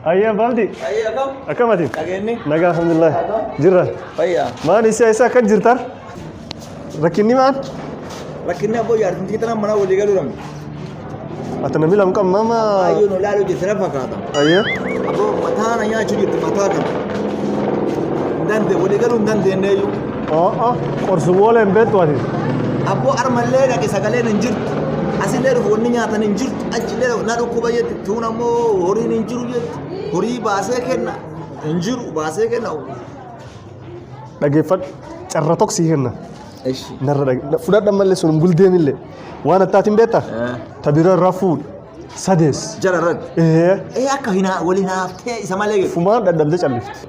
Ayyee Baldi. Ayyee akkam? Akkam ati? Dhageenyi? Nagaa alhamdulillah. Jirra. Fayyaa. Maal isa isa akka jirta? Rakkinni maal? Rakkinni abboo jaartiin tana mana walii galuu dhabne. Ati namni lama qabma ma? Baay'ee nu ilaaluu jirti na fakkaata. Ayyee. Abboo mataa na nyaachuu jirti mataa kana. Hin dandeenye walii galuu hin dandeenye iyyuu. Oo qorsumuu oolee hin beektu ati. Abboo armallee dhaqe sagaleen hin jirtu. Asillee dhufu wanni nyaatan hin jirtu. Achillee na dhukkuba jetti. Tuun ammoo horiin hin jiru jetti. Horii baasee kenna. Hin jiru baasee kenna. Dhageeffadhu. Carra tokko sii kenna. Eshi. Narra dhage. Fudhadha mallee sun hin buldeemillee. Waan attaatiin beektaa? Ta bira irraa fuudh. Sadees. Jara irratti. Ee. Ee akka hinaa waliin haaftee isa malee. Fumaan dhadhabdee callifti.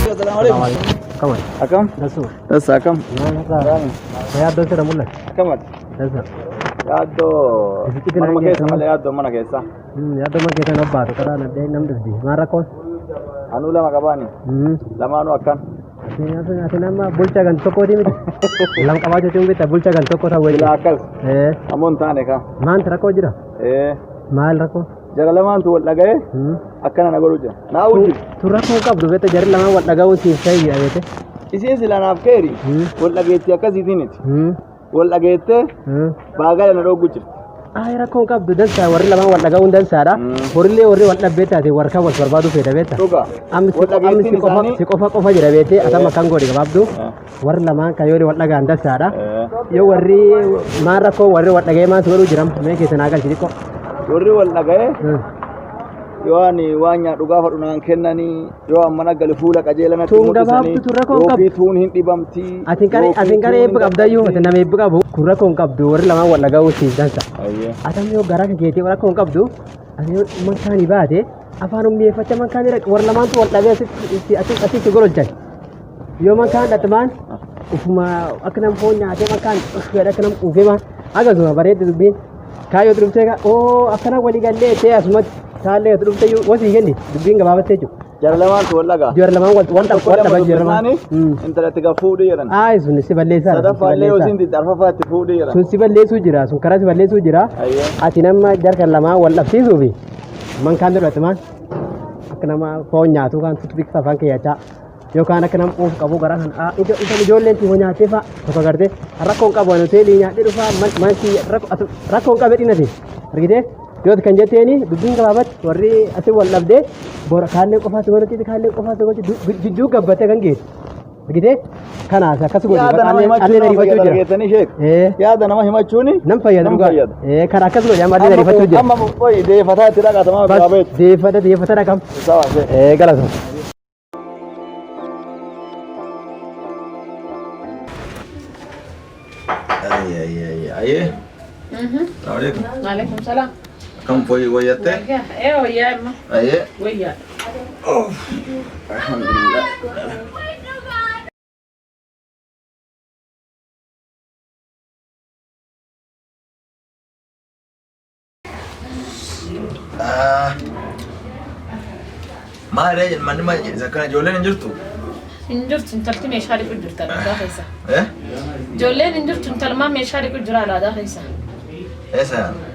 Akkam? Akkam? Dasuu. Dassa akkam? Yaaddoo sirra mul'ata. Akkam ati? Dasa. Yaaddoo Isitti manuma naan keessa geessu. malee yaaddoo mana keessa. Yaaddoo mana keessa hin obbaatu karaa nadhee nam dhufti. Maal rakkoon? Anuu lama qabaani. Lamaanuu akkan. Ati nama bulcha gan tokkooti miti. Lam qabaachuu jechuun bitta bulcha gan tokko ta'uu Silaa akkas. Eh. Ammoo hin taane ka. Maanti rakkoo jira? Ee. Maal rakkoo? Jara lamaantu wal dhaga'ee akkana na godhu jira. Naa wujji. Tun rakkoo hin qabdu beekta jarri lamaan wal dhaga'uun siif ta'e jira beekte. Isiin sila naaf keeri. Wal dhageetti akkasiitiiniti. Wal dhageettee baagala na dhooggu jirti. Ay rakkoo hin qabdu dansaa warri lamaan wal dhaga'uun dansaadha. Horillee warri wal dhabbee taate warra wal barbaadu feeta beekta. Dhugaa. Ammi Wal dhageettiin si qofa isaanii. si qofa qofa jira beekte atama kan godhi gabaabdu. Warri lamaan kan yoo wal dhaga'an dansaadha. Yoo warri maan rakkoo warri wal dhaga'ee maan si godhuu jiram mee keessa naa galchi xiqqoo. Warri wal dhaga'ee yoo ani waan nyaadhu gaafa dhunaan kennanii yoo an mana gale fuula qajeela natti Tun mul'isanii gabaabdu tun rakkoo hin yookiin tuun hin dhibamtii. Atin qaree atin qaree eebba qabdayyuu ati nama eebba qabu kun rakkoo hin qabdu warri lamaan wal dhaga'uu siif dansa. Atam yoo garaa kan keetii rakkoo hin qabdu ati yoo mankaanii baate afaan humneeffachaa mankaanii warra lamaantu wal dhabee asitti asitti gololchan. Yoo mankaan dhaxmaan ufuma akka nam foon nyaatee mankaan ufeedha akka nam quufee maan akkasuma bareeddu dubbiin kaayyoo dhuftee ka oo akkana walii gallee ta'e asumatti taallee dhuftee wasii kenni dubbiin gabaabattee jiru. Jara lamaantu wal dhagaa. Jara lamaan wal wal wal dhaban jara lamaan. Intala itti gad fuudhii jedhan. Aayi sun si balleessaa. Sadaffaa illee yoo isiin didde arfaffaa itti fuudhii jedhan. Sun si balleessuu jira sun karaa si balleessuu jira. Ayyee. Ati nama jarkan lamaan wal dhabsiisuufi mankaan godhate maan akka nama foon nyaatu kan tuttuqqa afaan keeyyachaa yookaan akka nama quufu qabu garaa kan intal ijoolleen xiqqoo nyaattee fa'a tokko agartee rakkoo hin qabu ani hoteelii nyaadhee dhufaa mansi rakkoo hin qabe dhinnate argitee yoo kan jetteeni dubbiin gabaabatti warri asii wal dhabdee bora kaallee qofaatti godhatti kaallee qofaatti godhatti jidduu gabbattee kan geessu argitee kanaaf akkas godhi Yaada nama himachuun allee nama ariifachuu fayyada jira. argeettanii sheek. Ee. Yaada nama himachuun Nam fayyada Nam dhugaa. fayyada. Ee kan akkas godhi amma allee ariifachuu jira. Amma qoyi deeffataa itti dhaqatamaa biraa Bas beektu. deeffata deeffata dhaqam. Sawa sheek. Ee galatoo. Ay, ay, ay, ay. Assalamu alaikum. Alaikum salaam. Akkam fooyyee wayyattee? Ee wayyaa imma. Ayyee. Wayyaa. Alhamdulillah. Maal ree manni maal jedhe akkana ijoolleen hin jirtu? Hin jirtu intalti meeshaa dhiqu jirta alaadaa keessa. Eh? Ijoolleen hin jirtu intalmaa meeshaa dhiqu jira alaadaa keessa. Eessa yaana?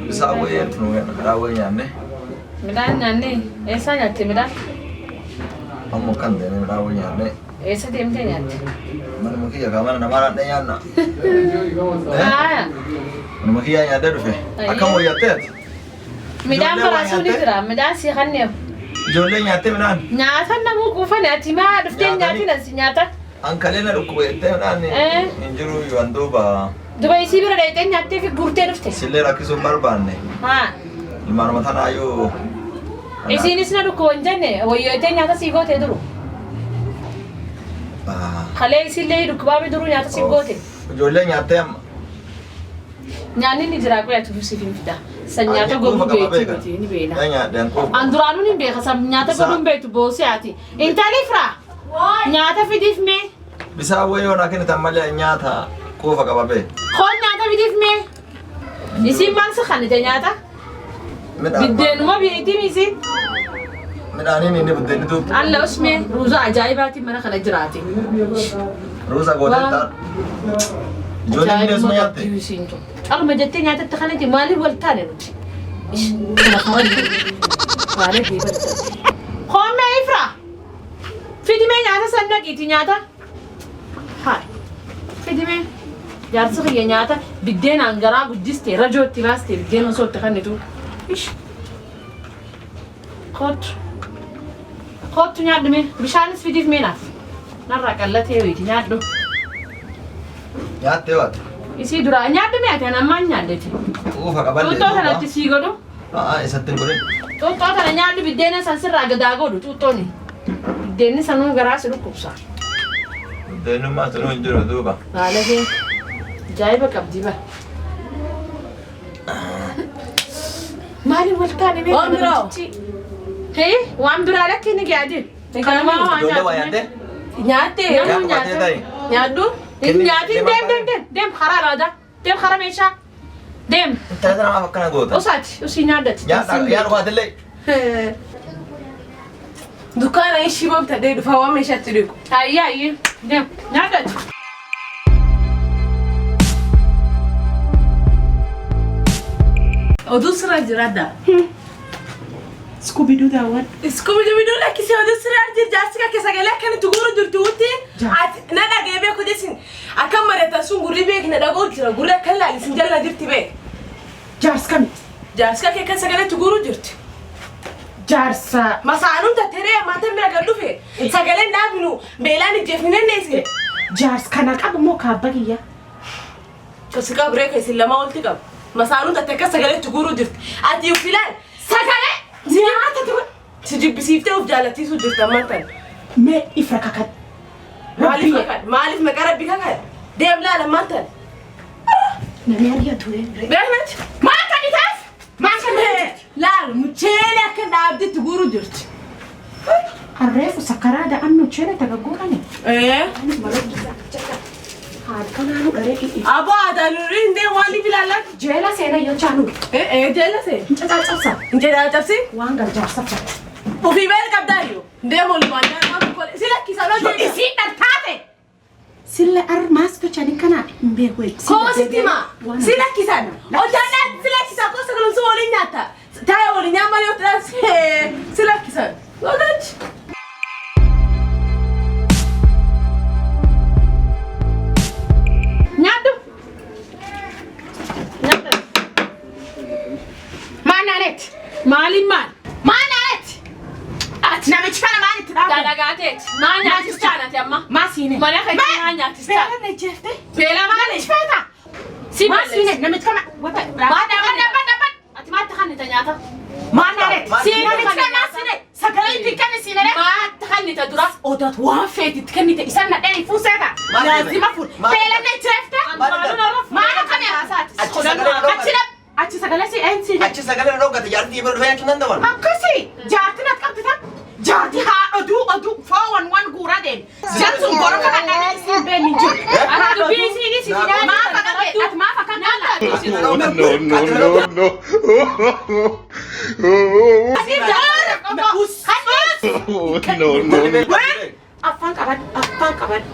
Bisaan wayii eetu nu kenna midhaan wayii nyaanne. Midhaan nyaanne eessaa nyaatte midhaan? Ammoo kan deemee midhaan wayii nyaanne. Eessa deemtee nyaatte? Manuma kiyya kaa mana namaa dhaadhee nyaanna. Haaya. Manuma kiyyaa nyaadhee dhufe. Akkam wayyattee ati? Midhaan Ijoollee waan baraasuu ni nyaattee? jira. Midhaan si kanneef. Ijoollee nyaattee midhaan? Nyaata namuu quufani ati maa dhuftee hin Nyaatanii? nyaatin asi nyaata. An kalee na dhukkuba jettee midhaan Eh. hin jiru yoo duuba Duba isii bira dheeyxee nyaattee fi guurtee dhufte. sillee rakkisuu hin barbaanne. Haa. Ilmaanuma tanaayyuu. Isiinis na dhukkuba hin jenne wayyootee nyaata sii gootee duru. Kalee isiillee dhukkubaa mi duruu nyaata sii goote. Ijoollee nyaattee amma. Nyaanni ni jira qoya tufu siif hin fida. San nyaata godhuu beekti miti ni beena. Yaa nyaadheen quufa. An duraanuu ni beeka san nyaata Isaa- godhuu hin beektu boosee ati. Intali firaa nyaata fidiif mee. Bisaan wayii naa kennitan malee nyaata quufa qaba bee. Koon nyaata fidiif mee. Isiin maal si kanite nyaata? Midhaan. Biddeenuma beektii misiin. Midhaaniin inni buddeenni duuba. Alla usmee ruuza ajaa'ibaatiin mana kana jiraate. Ruuza gootee ta'a. Ijoolleen illee osuma nyaatte. Calma jettee nyaatatti kanatti maaliif wal taane nuti? Kana faraddu. Faana deebarta. Koomee Ifra. Fidimee nyaata san naqiiti nyaata. Haa. Fidimee. Jaarsi kiyya nyaata biddeenaan garaa guddiste rajootti baaste biddeen osoo itti kennitu. Ish. Kottu. Kottu nyaadhu mee. Bishaanis fidiif mee naaf. Narraa qallatee wayiiti nyaadhu. Nyaattee waati. Isii duraa nyaadhu mee ati ammaan nyaaddeeti. Quufa qaballee. Xuuxxoo kanatti sii godhu. Haa isatti hin godhin. Xuuxxoo kana nyaadhu biddeena san sirraa gadaa godhu xuuxxooni. Biddeenni sanuu garaa si dhukkubsa. Buddeenummaa sunuu hin jiru duuba. Haala kee ajaa'iba qabdi bara. Maaliif wal taane mee Waan biraa? Hee waan biraa lakki ni gaadi. Kanumaa waan Ijoollee waa nyaatu. nyaattee? Nyaattee? Namuu Nyaata nyaata. ta'i. Nyaadhu? Hin nyaatin deem deem deem deem karaa laadaa deem karaa meeshaa deem Intala sana maaf akkana goota? usaati usii nyaaddati. Nyaata nyaata waatillee. Dukkaana ishii boobtadhee dhufa waan meeshaatti dhiqu. Ayyee ayyee deem nyaaddati. Oduu sirra jiraadha. Scooby-Doo daawwadhu. Scooby-Doo lakkisee oduu sirra jira jaarsi kee sagalee akkana guuru jirti wutti ati na dhagee beeku desin akka mari'atan sun gurri beek na dhagoo jira gurri akka laali sin jala jirti beek. Jaarsi kami? Jaarsi kee kan sagalee itti guuru jirti. Jaarsa. Masaanuun tatteree ammaatan bira gad dhufe sagaleen dhaabinu beelaan ijjeefnee neesine. Jaarsi kana qabu moo kaabba kiyya? Kasi qabu reeka isin lama olti qabu. Masaanuun tatte akka sagalee itti guuru jirti. Ati uf ilaal sagalee nyaata tu si jibbisiiftee of jaallattiisuu jirti ammaan tan. Mee ifra kakadhu. Maaliif kakadhu? Maaliif maqaa rabbii kakadhu? Deem laal ammaan tan. Namni ari'atu ee. Beeknati. Maal kan itaaf? Maal kan itaaf? Laal mucheelee akka dhaabdetti guuru jirti. Arreefu sakkaraa da'an mucheelee tagagguurani. Ee. Haadha dharee dhi'i. Aboo aadaan nurri hin deemu waan dhibi laallaa. Jeela seena yoo chaanu. Ee ee jeela see. Hin cacaacabsa. Hin jedhaa cabsi. Waan gargaarsa fa'a. Ofii beel qabdaayyuu. Deemu olmaan waan tokko si lakkisa loo deema. Isii dhartaate. Silla armaas tochanii kana hin beeku. Koo sitti hima. Si lakkisan. Hojjannaa si lakkisan koo sagaluun si waliin nyaatta. Taa'ee waliin nyaama yoo ta'an si lakkisan. Wagachi. Nyaadhu. Nyaadhu. Maal naanetti? Maaliin maal? Maal naanetti? Ati namichi kana maal itti dhaabde? Dalagaateeti. Maa nyaachistaa nati amma? Maa siine? Mana keetti maa nyaachistaa? Beela na jeefte? Beela maali? Namichi feeta? Si Maa balleessi. siine? Namichi kana wata Maa dhaabadhu dhaabadhu. Ati maatti kannita nyaata? Maal naanetti? Siine Namichi kana maa siine? Sagalee itti kenni siine dha? Maatti kannita dura? Odaat waan feeti itti kennite isaan na dheeni fuuseeta. Maal Laazima fuudh. Maal? Beela na jeefte? Maal akkami? Achi sagalee Achi dhoggate. dhab achi sagalee si een siine. Achi sagalee dhoggate jaartii bira dhufee nyaachuu hin danda'an. Akkasi jaartiin ati qabdi tan jaartii haa oduu oduu foon wan guuraa deemi. Jalsun goroka kan dhabee siin beekni jiru. Ati dubbii isiinis si nyaata. Maaf akka ta'e ati maaf akka nyaata. No, no, no, no. No, no, no. Afaan qabadhu afaan qabadhu.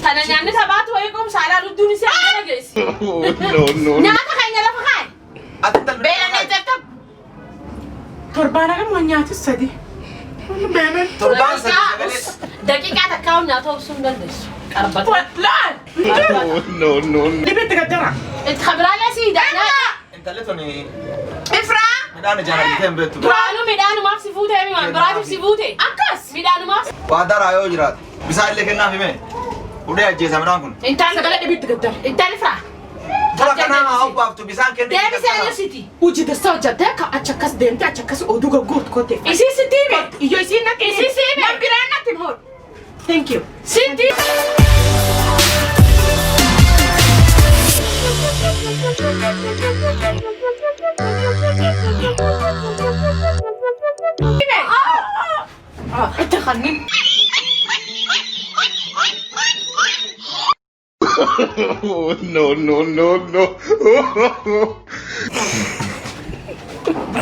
Tana nyaanni taphaatu wayii qoomsa alaa lubbuun isii akkana geessi. No, no. Nyaata keenya lafa kaa'i. Ati intal Beela na jeefte. Torbaan hagam waan nyaatu sadi. Beemen. Torbaan sadi sagalee. Daqiiqaa takkaa nyaata obsuu hin dandeessu. Qarbata. Laal. No, no, no. Dhibitti gaddara. Itti kabiraalee sii daanyaa. Intalli tuni Ifraa. midhaan ijaan argitee hin beektu. Duraanuu midhaanumaaf si fuute waan biraatiif si fuute. Akkas. Midhaanumaaf. Waa daraa yoo jiraate bisaan illee kennaaf hime. Udee ajjeesa midhaan kun. Intalli Sagalee dhibitti gaddara. Intalli firaa. Dura kanaa haa obbaaftu bisaan kennee. Deebisee eenyu siti? Hojii dastaa hojjattee akka achi akkas deemtee achi akkas oduu gaggoortu kottee. Isii sitti hime. Iyyoo isiin natti Isii si hime. Nam biraan natti hin hoodhu. Thank you. Sitti. Itti kannin. No, no, no, no.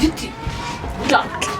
Jitti. jira.